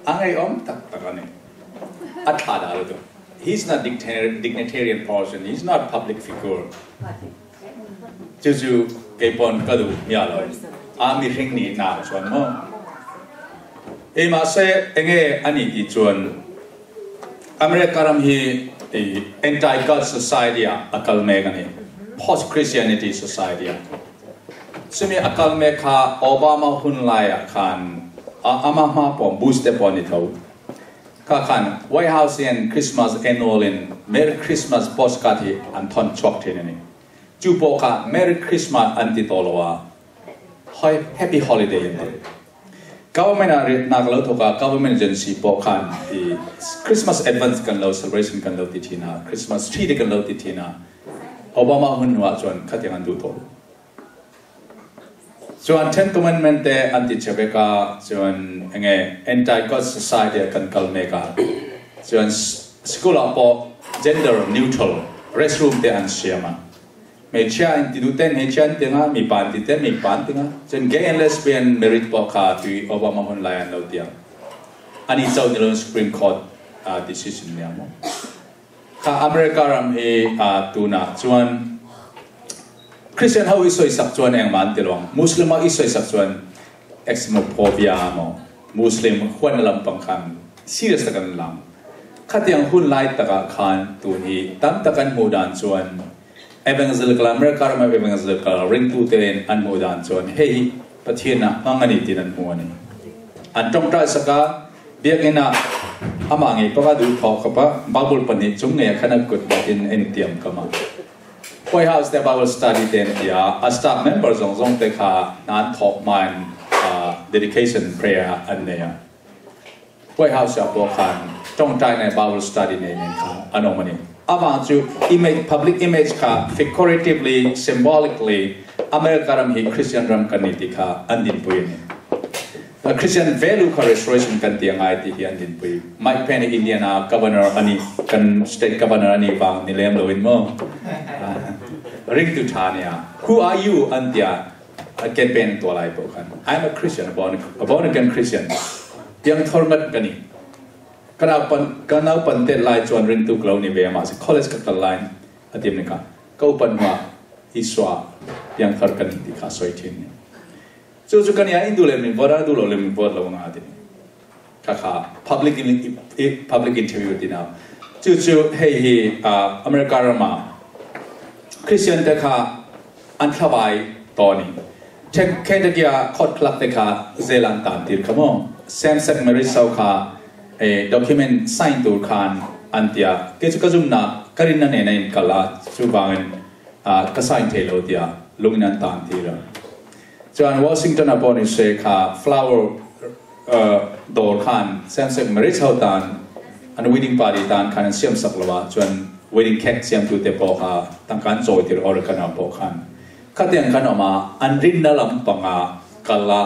A ngeiawm tak tak a ni. A thla dah lutuk. He's not dignitarian person, he's not public figure. Chu chu kei pawn ka duh miah lo. A mihring nih nak chuan maw? Ei mahse enge a nih tih chuan America ram hi anti-God society ah a kal mek a ni. Post-Christianity society ah. Chumi a kal mek kha Obama hun laiah khan ama hma pawh Bush te pawh a ni tho. Kha khan White House hian Christmas annual in Merry Christmas postcard hi an thawn chhuak thin a ni. Chu pawh kha Merry Christmas an ti tawh lo a, Happy Holiday an ti. Government ah riatnak lo thawk a, government agency pawh khan i Christmas advance kan lo celebration kan lo ti thin a, Christmas tree te kan lo ti thin a, Obama hun hnuah chuan khatiang an duh tawh lo. Chuan Ten Commandment te an ti che vek a, chuan enge anti-God society ah kan kal mek a, chuan school ah pawh gender neutral restroom te an siam a, hmeichhia in ti duh ten hmeichhia an ti anga, mipa an ti ten mipa an ti anga, chuan gay and lesbian marriage pawh kha tui Obama hun lai an lo ti ang, ani chauh ni loin Supreme Court decision nia maw. Kha America ram hi tunah chuan Christian ho i sawisak chuan engmah an ti lo ang. Muslim ho i sawisak chuan Xenophobia maw Muslim huatna lampang khan serious tak an lang. Khatiang hun lai takah khan tun hi tam tak an hmuh dan chuan Evangelical America rama Evangelical ringtu te'n an hmuh dan chuan hei hi Pathian a hmang a ni tiin an hmu a ni. An tawngtai sak a, Biakinn ah amah ngei paka duh thawh khawp a, Bible pahnih chung ngei ah khan a kut nghat in a intiam kam a. White House te Bible study te an ti a, a staff member zawng zawng te kha hna an thawh hma in dedication prayer an nei a. White House ah pawh khan tawngtai nei Bible study nei nen khan an awm a ni. Avang chu image, public image kha figuratively, symbolically America ram hi Christian ram kan ni tih kha an dinpui a ni. Christian value kha restoration kan ti a ngai tih hi an dinpui. Mike Pence hi Indiana governor a nih, kan state governor a nih vang ni lem loin maw? Ringtu tha a nia. Who are you? an tia campaign an tuah lai pawh khan I'm a Christian, a born, a born again Christian. Tiang thor ngat ka ni. Ka naupan, ka naupan tet lai chuan ringtu ka lo ni ve a, mahse college ka kal lai a ti ni kha. Ka upat hnuah Isua piangthar ka ni ti kha a sawi thin ni. Chu chu ka nia in duh leh min vote a, duh lo leh min vote lo anga ti ni. Kha kha public in public interview ti na. Chu chu hei hi America rama Christian te kha an thlavai tawh a ni. Kentucky ah court clerk te kha zel an tan tir kha maw. Same sex marriage ho kha document sign tur khan an tia. Kei chu ka zumna ka rinna nen a in kal a, chuvangin ka sign thei lo tia lungin an tan tir a. Chuan Washington ah pawh ni se kha flower dawr khan same sex marriage ho tan an wedding party tan khan an siam sak lo a, chuan wedding cake siam tu te pawh kha tangka an chawi tir Oregon ah pawh khan khatiang khan awm a, an rinna lampanga kal a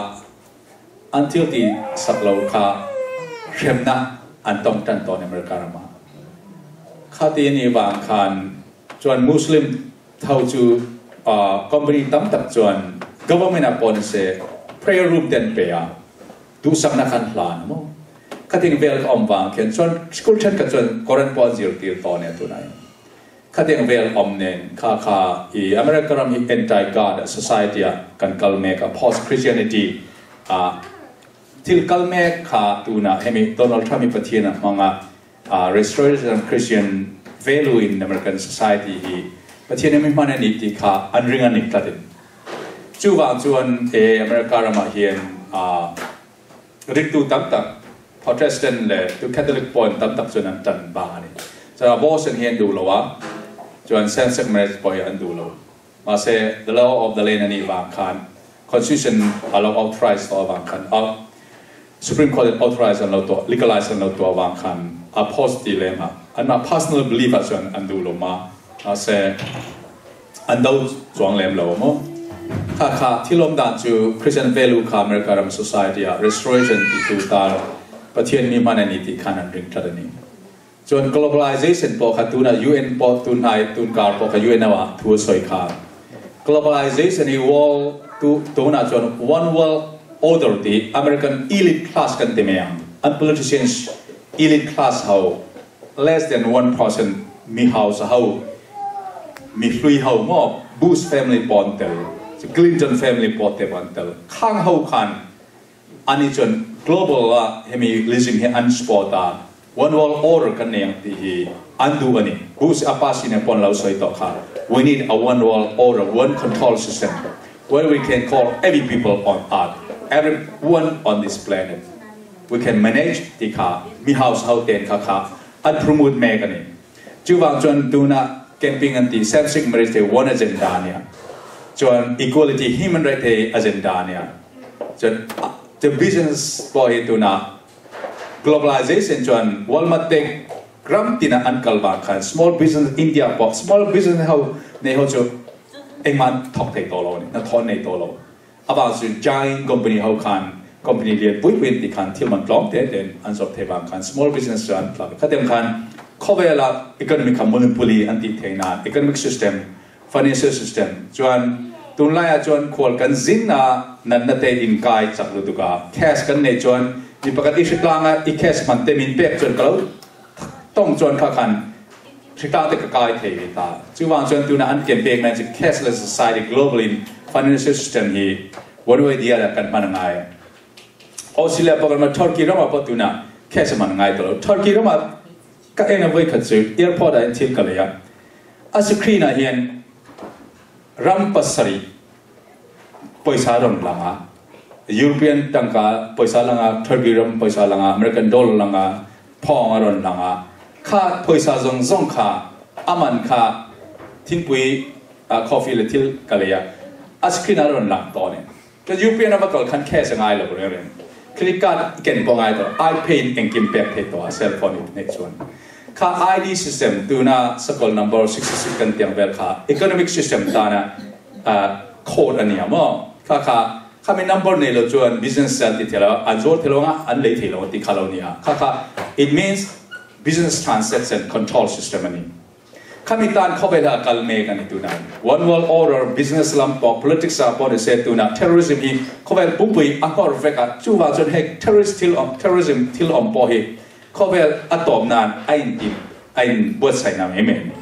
an thil ti sak lo kha hremna an tawng tan tawn America ramah. Khati ni vang khan chuan Muslim Tho chu company tam tak chuan government ah pawh nise prayer room te an pe a, duhsakna kha an hlan a maw? Khating vel ka awm vang khian chuan school thenkhat chuan Koran pawh an zirtir tawh ania tunah hian. Khatiang vel awm nen kha kha i America ram hi anti God society ah kan kal mek a, post Christianity ah thil kal mek kha tunah hemi Donald Trump hi Pathian a hmang a, Restoration of Christian Value in American Society hi Pathian in mi hman a ni tih kha an ring a ni tlat in. Chuvang chuan he America ramah hian ringtu tam tak Protestant leh tu Catholic pawh in tam tak chuan an tan bang a ni. Chuan abortion hi an duh lo a, chuan same sex marriage pawh hi an duh lo. Mahse the law of the land a nih vang khan Constitution a lo authorize tawh avang khan Supreme Court in authorize an lo tuah, legalize an lo tuah avang khan a post ti lem a, anmah personal belief ah chuan an duh lo ma, mahse an do chuang lem lo maw? Kha kha thil awm dan chu Christian value kha America ram society ah restoration ti tu tan Pathian mi hman a ni tih khan an ring tlat a ni. Chuan globalization pawh kha tunah UN pawh tun hnai tun kar pawh kha UNO ah thu a sawi kha. Globalization hi world tu tunah chuan one world order tih American elite class kan ti mai ang. An politicians elite class ho less than 1% mi hausa ho mi hlui ho maw Bush family pawh an tel Clinton family pawh te pawh an tel khang ho khan ani chuan global a hemi lism hi an support a one world order kan nei ang tih hi an duh a ni. Bush a pa sin pawh an lo sawi tawh kha we need a one world order one control system where we can call every people on earth every one on this planet we can manage tih kha mi hausa ho ten kha kha an promote mek a ni. Chuvang chuan tuna camping an tih same sex marriage te one agenda a nia. Chuan equality human right te agenda a nia. Chuan the business pawh hi tuna globalization chuan Walmart te ram tina an kal vang khan small business India pawh small business ho nei ho chu engmah an thawk thei tawh lo a ni, hnathawh an nei tawh lo. Avang chu giant company ho khan company lian pui pui an tih khan thil man tlawm te te an zawrh thei vang khan small business chu an tla ve. Khatiang khan khawvela economy kha monopoly an tih theih nan economic system, financial system chuan tunlaiah chuan khual kan zin a natna te inkai chak lutuk a, cash kan neih chuan mi pakhat i hritlang a i cash hman te min pek chuan ka lo tawng chuan kha khan Hritang te ka kai thei ve ta. Chuvang chuan tuna an campaign mai chu cashless society global in financial system hi one way the other kan hman a ngai. Australia pawh kan hman Turkey ram ah pawh tuna cash a hman a ngai tawh lo. Turkey ram ah ka en a voi khat chu airport ah hin thil ka lei a. A screen ah hian ram pasarih pawisa rawn lang a. European tangka pawisa lang a, Turkey ram pawisa lang a, American dollar lang a, Thawng a rawn lang a, kha pawisa zawng zawng kha a man kha thingpui, coffee leh thil ka lei a, a screen ah a rawn lang tawh a ni. Ka UPN a va kal khan cash a ngai lo reng reng, credit card i ken pawh a ngai tawh, iPay in engkim pek thei tawh a cell phone i hnek chuan. Kha ID system tuna sakawlh number 66 kan tiang vel kha economic system tana code a nia maw? Kha kha Khami number nei lo chuan business an ti thei lo, an zuar thei lo anga an lei thei lo ti kha lo nia. Kha kha it means business transaction control system a ni. Khami tan khawvel ah kal mek a ni tunah. One world order business lam pawh politics ah pawh ni se tunah terrorism hi khawvel pumpui a nghawr vek a, chuvang chuan hei terrorist thil awm terrorism thil awm pawh hi khawvel a tawp nan a in ti a in buatsaih na mai mai a ni.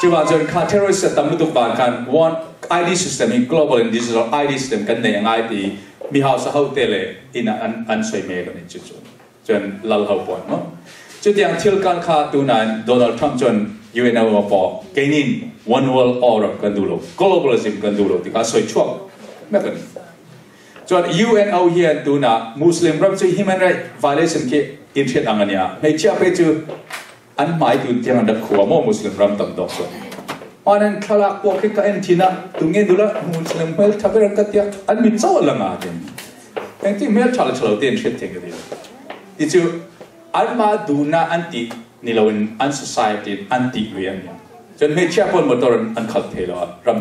Chuvang chuan kha terrorist a tam lutuk vang khan one ID system hi global and digital ID system kan nei a ngai ti mi hausa ho te leh in ah an an sawi mek a ni chu chu chuan lal ho pawh an maw. Chutiang thil kal kha tunah in Donald Trump chuan UNO a pawh keinin one world order kan duh lo globalism kan duh lo ti kha a sawi chhuak mek a ni. Chuan UNO hian tunah Muslim ram chu human right violation khi inhriat ang a nia. Hmeichhia phei chu an hmai tun tiang an rak khua maw Muslim ram tam tawk chuan. Hmanin thlalak pawh khi ka en thin a, tunge nula Muslim hmeltha ber an ka tia, an mit chauh a la nga tin. Engtin hmeltha leh tha lo te an hriat thei ka ti lo. Ti chu anmah duhna an tih ni loin an society in an tih lui a nia. Chuan hmeichhia pawn motor an khalh thei lo a ram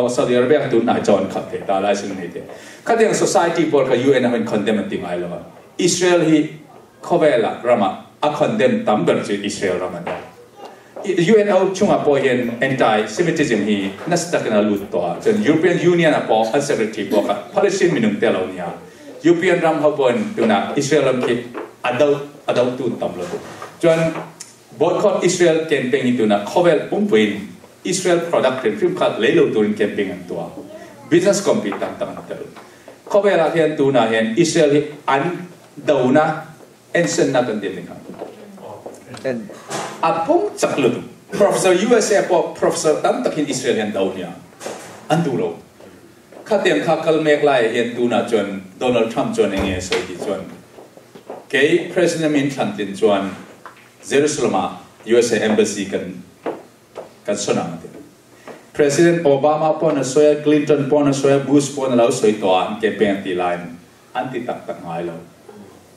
Saudi Arabia tun hnai chaw an khalh thei ta license an nei thei. Khatiang society pawl kha UN ho in condemn an ti ngai lo a. Israel hi khawvel ah ram ah a condemn tam ber chu Israel ram a ni. UNO chungah pawh hian anti Semitism hi nasa takin a lut tawh a. Chuan European Union ah pawh an secretary pawh kha Palestine minung te a lo nia. European ram ho pawhin tunah Israel ram khi a do a dotu an tam lo. Chuan Boycott Israel campaign hi tunah khawvel pumpuiin Israel product hrimhrim kha lei lo turin campaign an tuah. Business company tam tak an tel. Khawvel ah hian tunah hian Israel hi an dona ensenna kan ti ni kha. A pum chak lutuk. Professor USA pawh professor tam tak hin Israel hi an do nia. An duh lo. Khatiang kha kal mek lai ah hian tunah chuan Donald Trump chuan enge a sawi tih chuan kei President min thlan tlin chuan Jerusalem ah usa Embassy kan kan sawn ang a ti. President Obama pawn a sawi a, Clinton pawn a sawi a, Bush pawn a lo sawi tawh a, an campaign a tih laiin an ti tak tak ngai lo.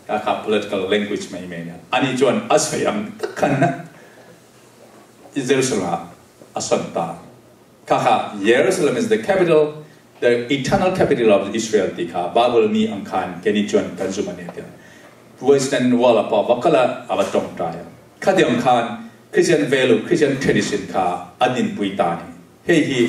Kha kha political language mai mai a nia. Ani chuan a sawi ang tak khan Jerusalem ah a sawn ta. Kha kha Jerusalem is the capital, the eternal capital of Israel ti kha Bible mi ang khan keini chuan kan zum a ni a ti a. Western Wall ah pawh va kal a, a va tawngtai a. Khatiang khan Christian value, Christian tradition kha a dinpui ta a ni. Hei hi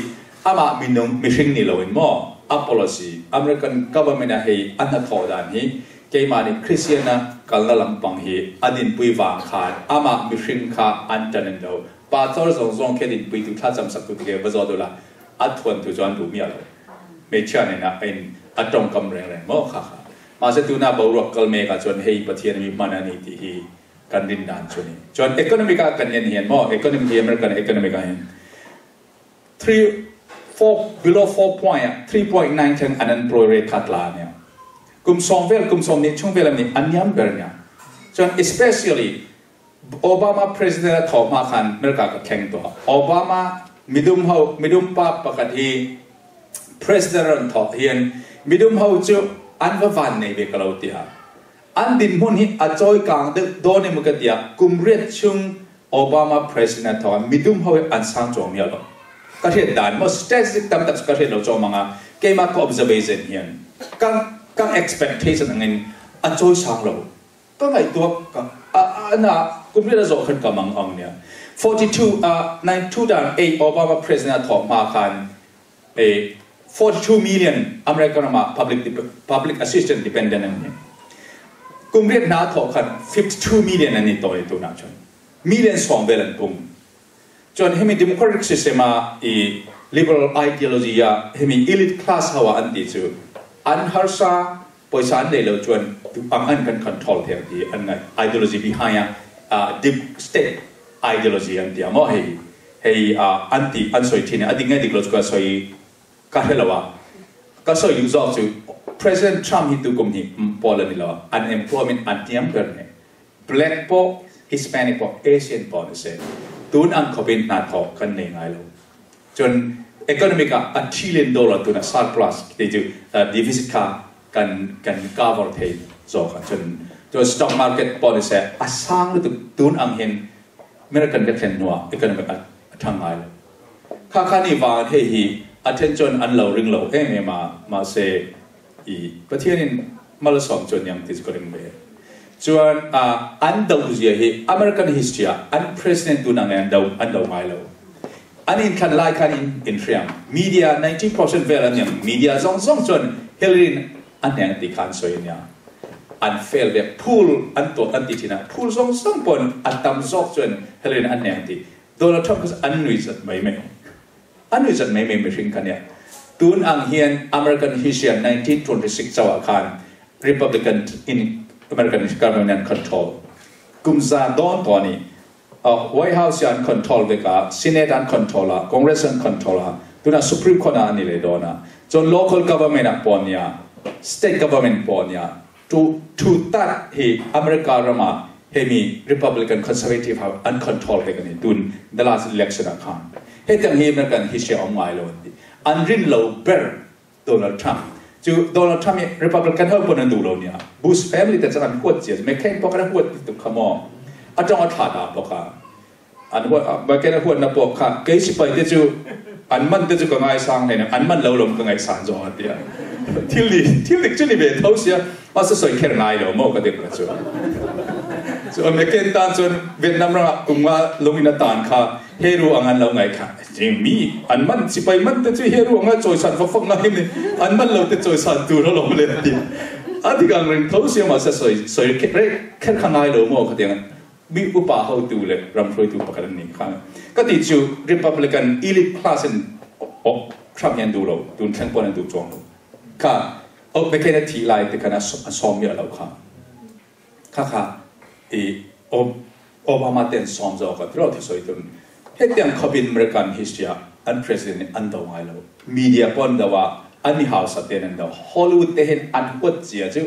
amah minung, mihring ni loin maw a policy, American government ah hei a hnathawh dan hi keimahni Kristianna kalna lampang hi a dinpui vang khan amah mihring kha an tan in lo. Pastor zawng zawng khi a dinpui tu thla cham sak tu te khi va zawt ula a thuan tu chu an duh miah lo. Hmeichhia nena a in a tawngkam reng reng maw kha kha. Mahse tuna boruak kal mek ah chuan hei Pathian a mi hman a ni tih hi kan rin dan chu a ni. Chuan economic ah kan en hian maw economic hi American economic ah hian 3 4 below 4 point ah 3.9 thleng unemployed rate kha tla a nia. Kum sawm vel kum 20 chhung vel a ni a niam ber a nia. Chuan especially Obama president a thawh hma khan America ka thleng tawh a. Obama midum ho midum pa pakhat hi president a rawn thawh hian midum ho chu an va van nei ve ka lo ti a. An dinhmun hi a chawi kang deuh dawn emaw ka ti a, kum riat chhung Obama president a thawk a, midum ho hi an sang chuang miah lo. Ka hriat dan maw statistic tam tak chu ka hriat lo chawm ang a, keimah ka observation hian ka ka expectation angin a chawi sang lo. Ka ngaihtuah ka a a na kum riat a zawh khan ka mang ang nia. 42 a 2008 Obama president a thawk hma khan e 42 million America ramah public public assistance dependent an ni. Kum riat hna a thawh khan 52 million an ni tawh i tunah cun million sawm vel an pung. Cun himi democratic system ah i liberal ideology ah himi elite class ho ah an ti cu an harsa poisa an nei lo chuan ang an kan control thei ang ti an ngaih ideology behind ah deep state ideology an ti a maw hei hei an ti an sawi thin a dik nge dik lo chu ka sawi ka hre lo a ka sawi duh zawk chu President Trump hi tu kum hi pawl ani lo a unemployment an hniam ber ne black pawh Hispanic pawh Asian pawh ni se tun ang khawp in hna thawk kan nei ngai lo Cun economic ah a trillion dollar tun ah surplus ti cu deficit kha kan kan cover thei zawk ah cun cun stock market pawh ni seh a sang lutuk tun ang hin American ka thlen hnu ah economic a thang ngai lo. Kha kha ni vang hei hi a then cun an lo ring lo em em a mahse i Pathian in mal a sawm cu niang ti cu ka ring ve. Cuan an do zia hi American history ah an president tun ang an do an do ngai lo. An inthlan lai khan in in hriam. Media 90% vel an niang. Media zong zong cun Hillary in a hneng ti kha an soi ania. An fail ve. Poll an tuah an ti thin ah poll zong zong pon a tam zawk cun Hillary in a hneng ti. Donald Trump kha an nui zat mai mai. An nui zat mai mai mihring kha nia. Tun ang hian American history ah 1926 chau ah khan Republican in American government an control. Kum za dawn tawn i White House hi an control vek a, Senate an control a, Congress an control a, tunah Supreme Court ah an i leh dawn a, cun local government ah pawh nia, state government pawh nia, tu thu tat hi America ram ah hemi Republican Conservative ho an control vek a ni tun the last election ah khan. Hetiang hi American history ah a um ngai lo an ti. An rin lo ber Donald Trump cu Donald Trump hi Republican ho pon an duh lo nia. Bush family te cun an huat cia. McCain pawh kan huat tuk kha maw. A tong a thla ta pawh kha. An huat McCain a huat na pawh kha kei sipai te cu an man te cu ka ngai sang hlei an man lo lom ka ngai san zo tia. Thil ni thil dik cu ni ve tho sia. Ma sa soi kher ngai lo mo ka dik ka cu. Cu McCain tan cun Vietnam ram ah kum nga lungin a tan kha Heru ang an lo ngai kha mi an man sipai man te chu heru anga chawisan fak fak ngai ni an man lo te chawisan tur a lo le ti a dik ang reng tho sia ma se soi soi re kher kha ngai lo mo kha tiang mi upa ho tu le ram hruai tu pakhat an ni kha ka ti chu Republican elite class in o Trump hian du lo tun thleng pon an du chuang lo kha o McCain a thi lai te khan a som mi lo kha Kha kha i Obama ten sawm zawk a tiraw thusawi tun hetiang khawp in American history ah an president nih an do ngai lo. Media pawh an do a, an mi hausa ten an do. Hollywood te hin an huat cia cu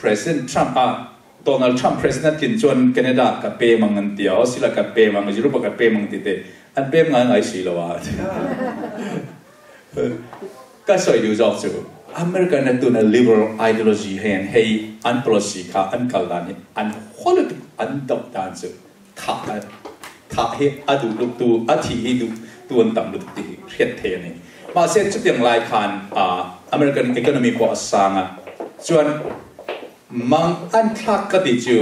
President Trump ah Donald Trump president tlin cun Canada ka pem ang an tia sila ka pem ang Europe ah ka pem ang ti te an pem ngai ngai si lo ah. Ka sawi duh zawk chu American na tuna liberal ideology hen hei an policy kha an kal dan hi an hua lutuk an doh dan chu thah thah hi a duh luk tu a thi hi duh tu an tam lutuk ti hi hriat thei ani. Mahse chutiang lai khan American economy pawh a sang a chuan mang an thlak ka ti chu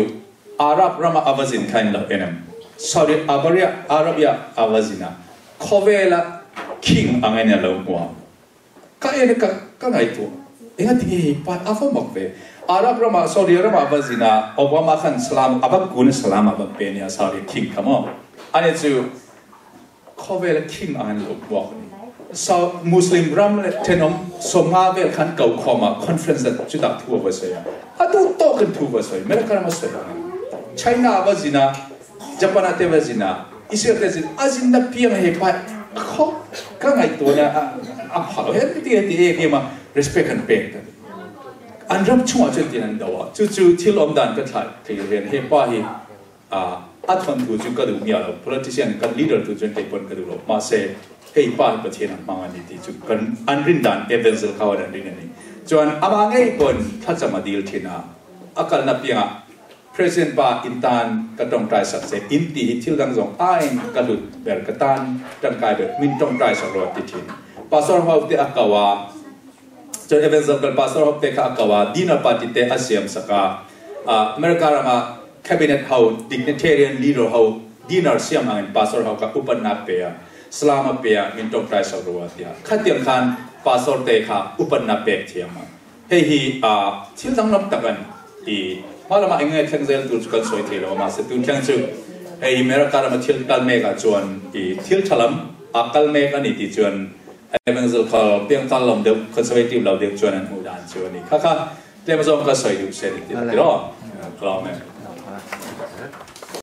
Arab rama a va zin kha in lo en em? Saudi Arabia Arabia a va zin a Khawvela king ang in a lo hmu a, ka en a ka ka ngaihtuah, enga tinge hei pa a va mak ve? Arab ramah Saudi ramah va zin ah Obama khan salam a va kun i salam a va pe nia Saudi king kha maw ani cu khawvel a king ang in lo puak ni so Muslim ram le thenawm 50 vel khan ko khawm ah conference ah cutak thu a va soi a atu tawk in thu va soi America ram a soi China va zin ah Japan ah te va zin ah Israel te zin a zin na piang he pa kho ka ngai to na a phalo he ti ti e ke ma respect kan pek ta an ram chungah cun tin an do ah cucu thil um dan ka thlai thei rian he pa hi a thon tu cu ka duh ngia lo politician kan leader tu cun kei pon ka duh lo ma se hei pa hi Pathian a hmang ani ti cu kan an rin dan evangel kha an rin ani chuan ama ngei pon thlacam a dil thin a akal na piang ah President pa in tan ka tongtai sak che in ti hi thil dang zong ain ka hlut ber ka tan tangkai ber min tongtai sak ro ti thin pastor ho te akawa cun evangelical pastor ho te kha akawa dinner party te a siam saka America rama cabinet ho dignitarian leader ho dinner siam angin pastor ho ka upat nak pe a salama pe a min tongtai sak ro tia khatiang khan pastor te kha upat nak pek thiam hei hi a thil dang lam takan i hmalama enge thleng zel tur chu kan sawi thei lo ma se tun thleng chu hei America rama thil kal mek ah chuan i thil thalam a kal mek ani ti chuan evangelical piang tal lam deuh conservative lo deuh chuan an hmuh dan chu ani kha kha tlem zawng ka sawi duh se ni ti ro klawm e.